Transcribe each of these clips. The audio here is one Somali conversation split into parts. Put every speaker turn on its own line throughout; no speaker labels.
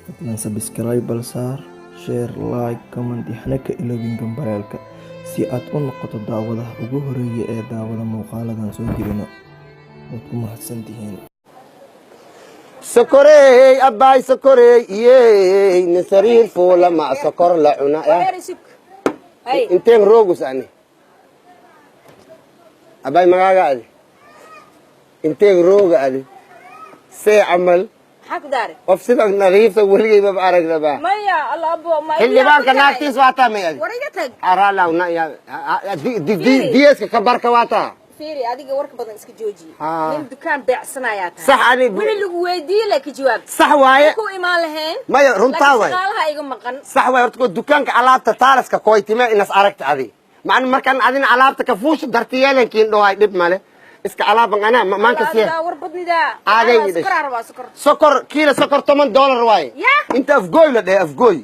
Fadlan subscribe bal saar, share, like, comment iyo hana ka iloobin gambaleelka si aad u noqoto daawadaha ugu horeeya ee daawada muuqaaladan soo gelino. Waad ku mahadsantihiin.
Sokorey abbaay, sokorey iyey, nin sariir fuula ma sokor la cuna. Inteen roogus ani abbaay, magaaga adi inteen rooga adi see camal.
Maxaa ku daaray?
Qof sida nadiifta weligeybaba aragnaba.
Maya, alla abo ma.
Xildhibaanka naagtiis waataa may adi?
War iga tag.
Araalaw diyeska ka barka waataa.
Fiiri, adiga warka badan iska jooji.
Haa.
Nin dukaan beecsanayaa tahay.
Sax ani.
Wixii lagu weydiiyey la ka jawaab.
Sax waaye.
Ku imaan lahayn.
Maya, runtaa
laakiin
waay.
Shaqaalaha iga maqan.
Sax waay. Horta ko dukaanka alaabta taalaska koytime inas aragta adi macna markaan adina alaabta ka fuusha dartiyeelankiin dhowaay, dhib male, iska alaaban anaa maanka siya.
Adigaa war badnidaa.
Aaday
Waxaa
i dhashay.
Sokoraa rabaa, sokor.
Sokor, kiila sokor $10 waaye.
Ya.
Inta Afgooy la dhehe, Afgooy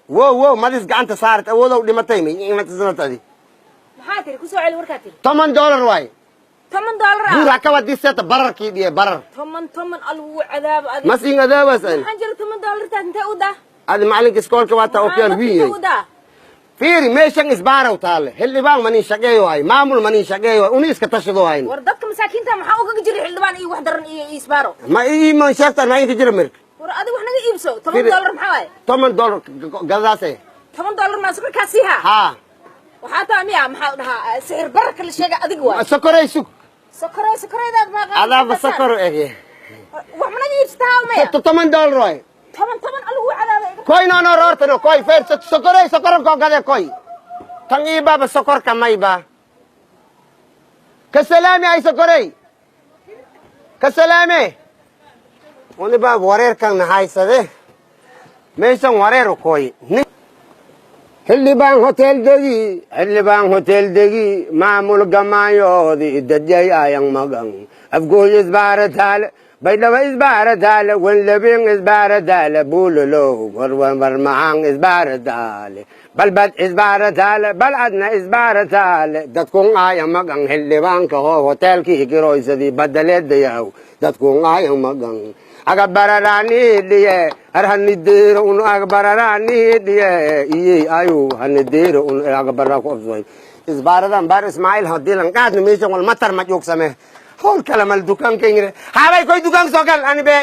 wo wo madis gacanta saarat awoodow dhimatay adi.
Maxaa tiri? Kusoo celi warkaa tiri.
$10 waaye.
$10 ah?
Buur hakawa diseta bararkii dhiye barar.
Toban toban algu cadaabo adiga.
Mas in adaawas ani.
Maxaan jira, $10-taas intee u daa?
Adi macalinka iskoolka waataa, okyaal wiin
intee
yahay.
U daa?
Fiiri, meeshan isbaaraw taale, xildhibaan manin shaqeeyo hay, maamul manin shaqeeyo hay, uni iska tashado hayn.
War dadka masaakiinta maxaa ugaga jira xildhibaan iyo wax daran iyo isbaaro?
Ma iiman sheegtaan, maa inka jira mirka.
War adiga wax naga iibso, toban
Fiiri.
dollar maxaa waaye?
$10 gadadaase.
$10 maa sokorkaa siihaa?
Haa.
Waxaa taa miya, maxaa dhahaa, sixir bararka la sheega adiga waay.
Sokorey sug.
Sokorey, sokoreydaad maa?
Adaaba sokor ege.
Wax managa iibsataa maya?
$10 waay.
Toban toban aligu cadaaba iga.
Koy no no roortano koy feer sokorey, sokoran koo gade koy tan iibaba sokorka mayba ka salaami ay sokorey ka salaame uniba wareerkan nahaysade meeshan wareer koy. Xildhibaan hotel degi, xildhibaan hotel degi, maamul gamaayoodi dadyay ayan magan. Afgooy isbaarataale, Baydhaba isbaarataale, Wenlabin isbaarataale, Buulolow warwarmacaan isbaarataale, Balbad isbaarataale, Balcadna isbaarataale. Dadkun ayan magan, xildhibaanka hoo hoteelkii kiroysadii badaleedayaw, dadkun ayan magan agabararaaniidhiye arhanideero un agabararaaniidhiye iyey ayu hanideero un agabara ku absoy isbaaradan baar Ismaaciil hadii lan qaadna meeshan wal matar ma joogsame, howl kale mal dukaanka ingire habay koy dukaanka soo gal ani be.